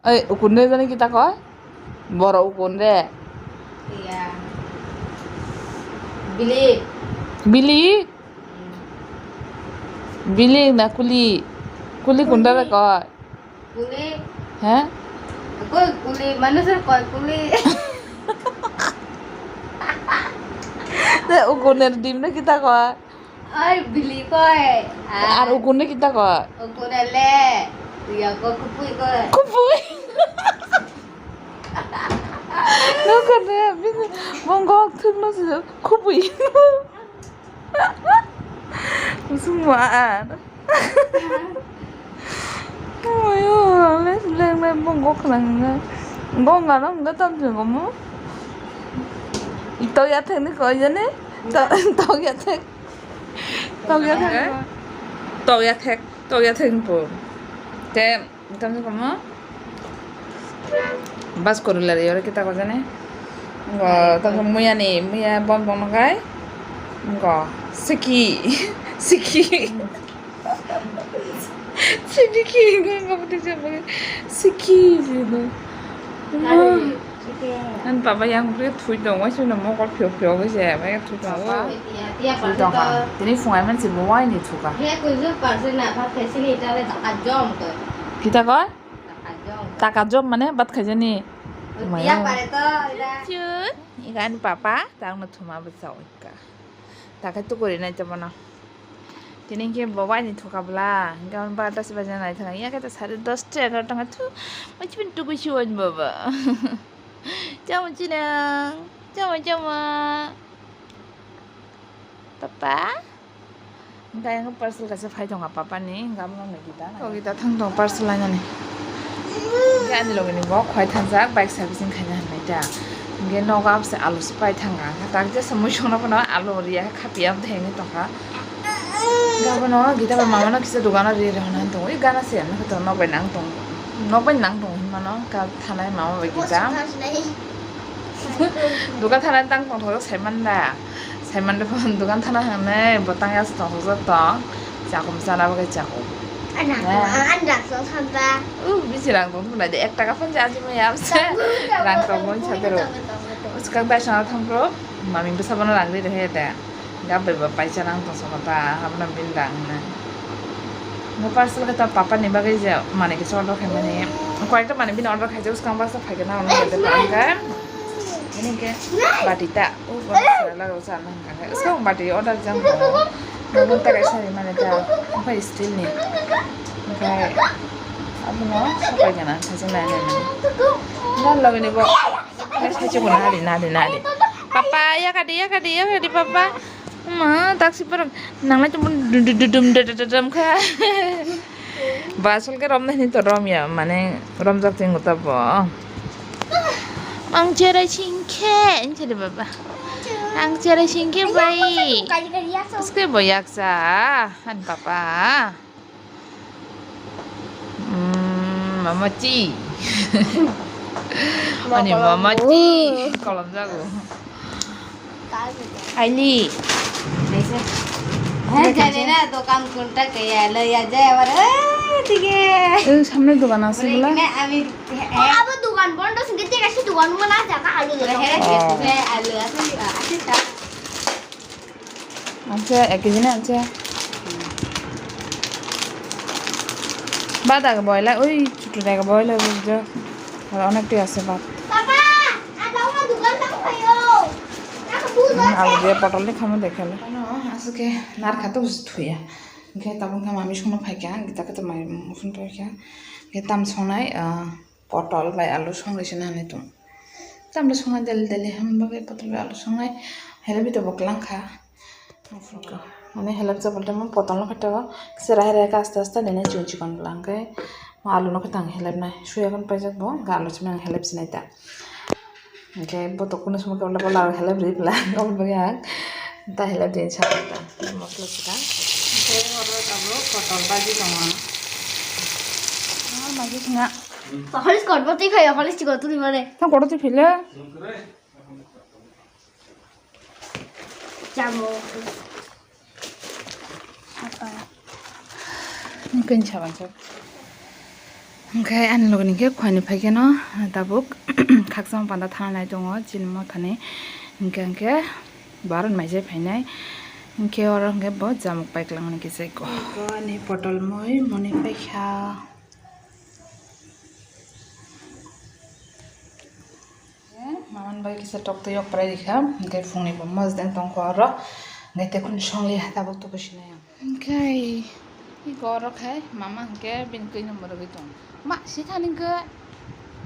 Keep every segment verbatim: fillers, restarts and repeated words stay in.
Oi, ukun re jani kita koi? Borok ukun re. Iya. Bili. Bili? Bili na kuli? Kuli kunda re koi? Kuli. He? Koi kuli, manuj re koi kuli. Te ukun re dim re kita koi? Oi, bili koi. Ar ukun re kita koi? Ukun re le. Iya ko kupui koi. Kupui. Nokar re, bini mongok thwkno se kupui. Kusung mo ar. Oyo, les leng leng mongok khna hwnga. Gonga no hwnga tam thwngmo. Tok ya thek ni koi jani. Tok ya thek. Tokya thek. Tokya thek, tokya thek po. Te, tamo komo. Bas korila re yore kita ko jane. Ngo, tamo muya ni, muya bon bon kai. Ngo, siki, siki. Siki, ngo, ngo, siki, siki. Ani baba yang bwrwi thwi tong, waisa no mokol phiyok phiyok se, bai thwi tongo. Thwi tong kha. Tini phungai man si bo waini thuka. Kita koi? Taka jom mane bat khaijani. Iga ani papa tangno thuma bwsao ikha. Takai tukuri nai tamo no. Tini hwnkhe bo waini thuka bwla, hwnkhe aboni barota se baja nai thangkha, ya khe ta sare dosta egarota wngkha, thu, ma chibini tugui si wani baba. Chamo chinang, chamo, chamo. Papa? Hwnkhe ayang parcel kaisa phai tongkha papa ni, hwnkhe abono nai kita. O kita thang tong parcel lainani. Hwnkhe ani logi ni bo khwai thangjak, bike servicing khaina hinwi ta. Hwnkhe nogo abose alu se pai thangkha, hwnkhe tak jesa mui songno phano alu riya khapiya tongkha. Gabano gita bai mama no kisa dogano ri rw hwnwi tongo. Ui gana se ano khe tongo nok bai nang tongo. Nok bai nang tongo hinmano ka thanai mama bai kisa. Dogan thanai tang tong thok sai man da. Sai man da phone dogan thana hangnai bo tang ya tong thok tong. Chakum chana bagwi chakum. Ana, Eh. Ana so thamba. U bisi rang tong thok nai de ek taka phone ja aji mai ya. Rang tong bon sa dero. Uskang bai sana thang bro. Mami bwsa bono rang ri de he de. Gabbai ba paisa nang tong sokha ta, abono bini rang hwnwi. Bo parcel khe ta papa ni bagwi je manwi kisa order khaimani. Koyekta manwi bini order khaijak, swkang baksa phaikhe nang nang de bangkha. Ini ke bati ta, o bo sala ro sa nang kha. Swkang bati order jang bo. Bo ta kaisa ri mani ta, bo steel ni. Oke. Abono sopai gana khaijak nai nai. Nang logini bo. Nadi, nadi, nadi. Papa, ya kadi, ya kadi, ya kadi, papa. Ma, taksi parang. Nang lai tumun dum dum dum dum dum dum dum kha. Ba, asol ke rom nai ni to rom ya, mane rom jak ting uta bo. Ang cherai singkhe, ang cherai baba. Ang cherai singkhe bai. Uske bo yaksa, han papa. Mm, mama chi. Ani mama chi. Kolom jago. Aili. He jani na dokan kunta kaya lo ya jai abar eh dige. Eh, samne dokan ase bole. Ini ami abo dokan bondo singke tega si dokan mana jaga alu lo. He he alu ase ase ta. Acha, ek kg na acha. Bad age boila, oi, chutu age boila, bujjo. Ar onek ti ase bad. Papa, ada orang dukan tak kayo. Hmm, alu dia potol ni khamu dekhele. Ano, asuk ke nar khato thuya. Ke tabung kha mami sungno phaikha, kita kata mai mukhun phaikha. Ke tam songnai, ah, Potol bai alu songwi se nani tong. Tamle songnai daily daily hwn bagwi potol bai alu songnai help ito bo kwlang kha. Mane help cha bolte mo potol no khato sera hera khe aste aste nene chikon chikon bwla hwnkhe mo alu no khe tang help nai suya kon paijak bo hwnkhe alu chimani help sinai ta. Hwnkhe botok kuno somoi khe bola help ri bwla aboni bagwi ang ta help ri sa ta mosla swkang. Hwnkhe oro tabuk potol baji tongo. Ang magi khna. Holis kot botwi phai, holis chikon tuli mane. Tang koto twi phile. Chamo. Apa? Ni ken chaban chok. Hwnkhe ani logi ni khe khuani phai khe no tabuk khakchangma panda thana nai tongo chini mothani, hwnkhe hwnkhe baron maijai phainai, hwnkhe oro hwnkhe bo jamuk paiklang ni kisa ko ani potol moi moni paikha. Maman bai kisa tok twi yok prai rikha, hwnkhe phungni bo mosdeng tongkho oro, hwnkhe tei khun songli hai tabuk tubui sinai ang. Hwnkhe iko oro khai mama hwnkhe bini kwi no mwrwgwi tongo. Ma, si thani hwnkhe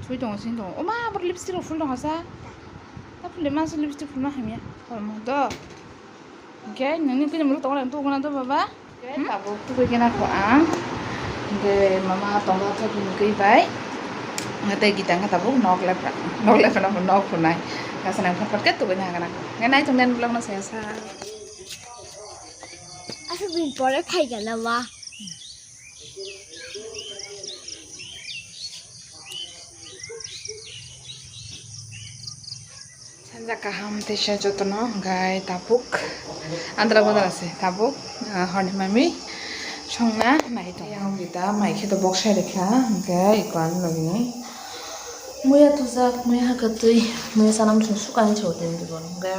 sui tongo, sui tongo. O ma, aboro lipstick rok phul tongo sa. Ta phul ma, lipstick phul ma hamya. Hormo do. Hwnkhe nini kini mulu tongna tubuna do baba. Hwnkhe tabuk tubui kena kho ang. Hwnkhe mama tongma thok ni kwi bai. Hwnkhe tei gita hwnkhe tabuk nok lepra. Nok lepra no nok phunai. Kasa nang phat phat khe tubui na hwnkhe na. Hwnkhe nai tong den vlog no saya sa. Aswk din pore phai gana ma. Sanja kaham teisa jotono hwnkhe tabuk andra gondra se tabuk, ah, horni mami songna nai tongo. Yang gita mai khe to boksai rikha hwnkhe iko ani logi ni muya tujak muya hakatwi muya sanam sung sukani chau tini dibo hwnkhe.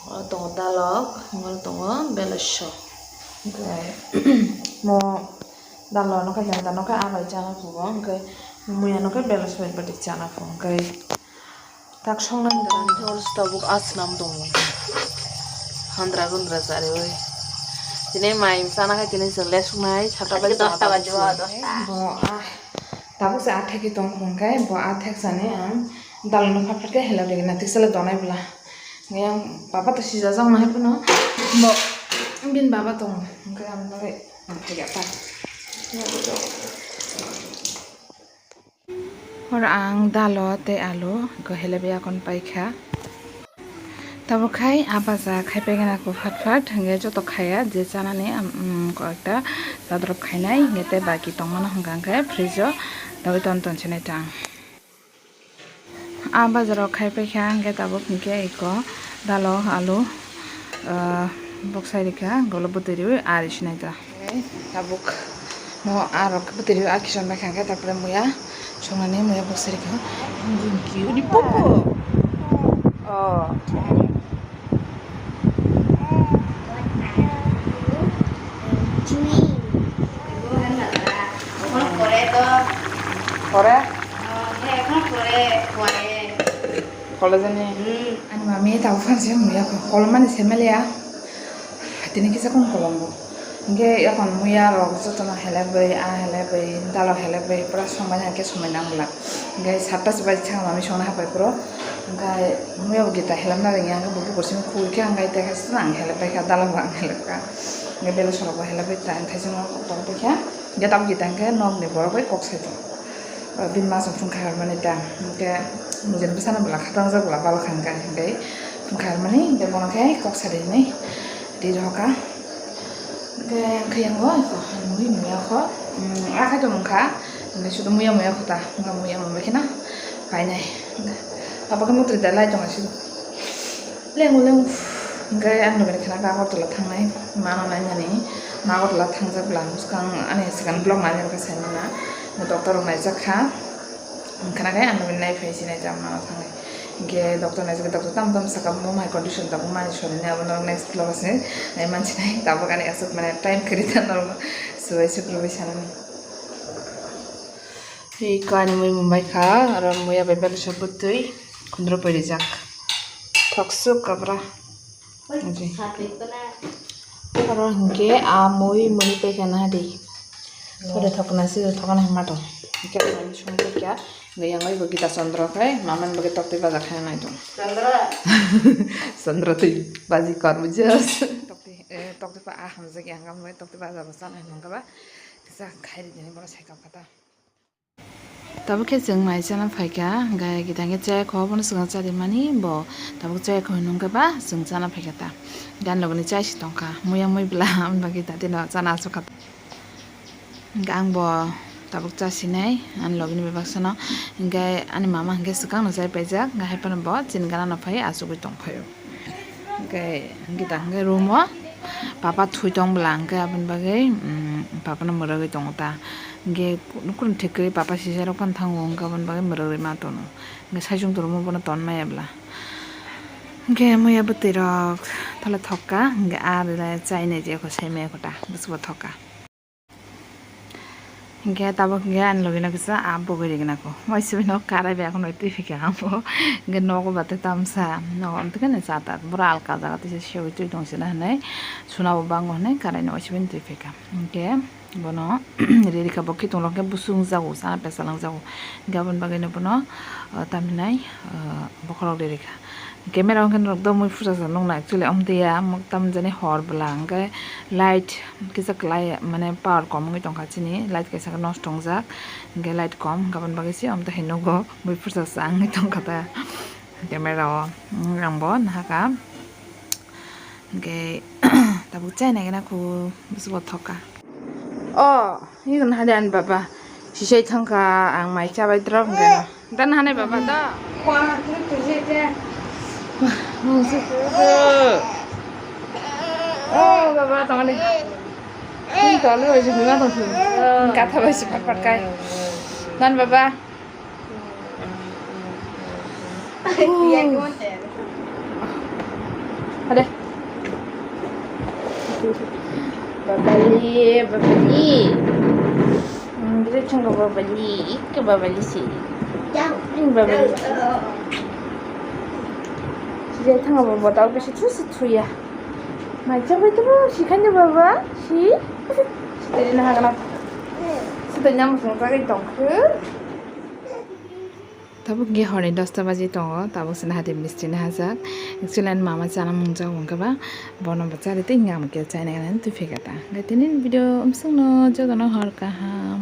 O tongo dalok, mol tongo, belaso. Hwnkhe mo dalok no khe jang jang no khe abai chana phugo, hwnkhe muya no khe belaso bai bati chana phugo, hwnkhe tak songna hwnkhe. Hor tabuk asnam tongo. Handra gundra chariwi. Tini mai chana khe tini chwng lesuknai, sata bai dosta chana bajo, tongo. Dosta. Bo ah, tabuk se athai khe tong hwnkhe, bo athai sani ang dalok no phat phat khe helai rwgwna, tiksa le donai bwla. Yang baba to sijajak ma hai phano bo bini baba tongo, hwnkhe ang bagwi ang thaiga ta. Oro ang dalo tei alu go helebwi akon paikha. Tabuk khai a baja khai paigana ko phat phat, hwnkhe joto khaya je chanani, um, koekta todrop khainai, hwnkhe tei baki tongmano hwnkha hwnkhe fridge o dogwi ton ton sinai ta ang. A bazar o khai paikha hwnkhe tabuk hwnkhe iko dalo alu, ah, boksai rikha golo bwtwi riwi ari sinai ta. Tabuk mo arok bwtwi riwi a kison bai kha hwnkhe, tarpore muya songnani muya boksai rikha. Gunki uni popo. Oh. Pore? College ni? Hmm. Ani mami tabuk phan se muya kolomani se maliya. Tini kisa kon kolombo. Hingke yakon muya rok jotono helebwi, a helebwi, dalo helebwi, pura somai hingke somai nangla. Hingke satta se bai chang mami songna hapai puro. Hingke muya bo gita helamna ringya, hingke bo bukur simi khugui khe hingke tei khe swnang helebbai kha, dalo bo ang helebkha. Hingke belasorok bo helebwi ta, thaising rok tong tongkha. Hingke tabuk gita hingke nokni borok bai kok sai tongo. Bini masa phone khai hor mani ta, hingke nujani bwsano bwla khatangjak bwla balo kha hingka hingke phone khai hor mani hingke bono khe kok sadi hinui ri rohor kha. Hingke hingke yango eko hanwi muya kho, ah, khe tongmung kha, hingke sudu muya muya kho ta, hingke muya mung bai kheno painai. Abo khe motri da lai tongo sidu. Lengo lengo. Hingke ang nugui kheno Agartala thangnai. Mano nainani. Ma Agartala thangjak bwla. Swkang ani second vlog nani rwkha saimana. Doctor rok naijak kha. Hingke ang nugui naiphai sinai jang mano thangnai. Hingke doctor naijak doctor tam tam saka bo mai condition tabuk mani sorini abo norok next vlog se nai mansinai. Tabuk ani aswk mane time kwrwi ta norok swbai swk rwbai sanani. Tei kani mui mumbai kha, aro muya bai belaso bwtwi khundro pori jak. Thoksuk kabra. Oi, saklai kona. Aro hingke a mui mui pai kha na di. Sore thokna si thokna hima tong. Hingke ani song pai kha. Hingke yang oi bo Gita Chandra khai, maman bo ke tokti baja khai nai tong. Chandra. Chandra tei baji kor bujas. Tokti, eh, tokti pa a hamjak yang kam bai tokti baja bo sa nai nong kaba. Kisa khai ri dini bono sai kam kata. Tabuk khe chwng mai chana phaikha, hwnkhe gita hwnkhe chaya kho, bono swkang chadi mani bo tabuk chaya kho hinwi hwnkhe ba chwng chana phaikha ta. Gan logoni chai si tongkha, muya mui bwla, aboni bagwi ta tino chana aswk kha. Hwnkhe ang bo tabuk chasinai, ani logini bebak sano, hwnkhe ani mama hwnkhe swkang no chai paijak, hwnkhe hai phano bo chini gana no phai achugwi tongphaio. Hwnkhe gita hwnkhe room o. Papa thui tong bwla hwnkhe aboni bagwi, mm, papano mwrwgwi tongo ta. Hwnkhe kunu kunu thik kwrwi papa sisarok phano thango hwnkhe aboni bagwi mwrwgwi ma tono. Hwnkhe saichung toromo bono ton maya bwla. Hwnkhe muya bwtwi rok thale thokka, hwnkhe ah rwlai chainai je kho saimaya kho ta, bwswbo thokka. Hwnkhe tabuk hwnkhe ani logi no kisa ah bogwi rigna kho. Waisa bini karai bai akhno twi phikha ang bo. Hwnkhe nogo bate tamsa, nogo amtwkhe ni cha ta. Boro alka jaga tisa siyogwi twi tong sina hinwi, suna bo bango hinwi karai no waisa bini twi phikha. Hwnkhe bono riri kha bo khitung rok khe busung jago, sana pesa lang jago. Hwnkhe aboni bagwi no bono, ah, tamhinai, ah, bokhorok riri kha. Camera hwnkhe norok do mui pusa sa nukna actually omo twi ya, tam jani hor bwla hwnkhe light kisa kwlai mane power kom wngwi tongkha chini, light kaisa khe nosto wngjak hwnkhe light kom hwnkhe aboni bagwi se omo twi hai nugo mui pusa sa wngwi tongkha ta camera o, mm, ang bo nahakha hwnkhe tabuk chai nai gana khu bwswk bo thokha. O, hi hwn hade ani baba. Sisai thangkha ang mai chabai drop hwnkhe no. Dan hane baba da. Oh, baba, tongani. Ni tole bai se hwnga tong sini. Katha bai se pat pat kai. Dan baba. Hade. Babali, babali. Hmm, bisa chungo babali, ke babali si. Babali. Sijai thango baba, tau bisa tu si tu ya. Mai chabai tu si kan baba, si. Sitari na hagana. Sitari nyam sung kari tong ke. Tabuk hwnkhe horni dosta baji tongo, tabuk se nahadi misti nahajak. Actually ani mama chana mungjago hwnkhe ba bono bo chari tei hwnkhe ang bo khe chaina gana twi phikha ta. Hwnkhe tini video amsukno jotono hor kaham.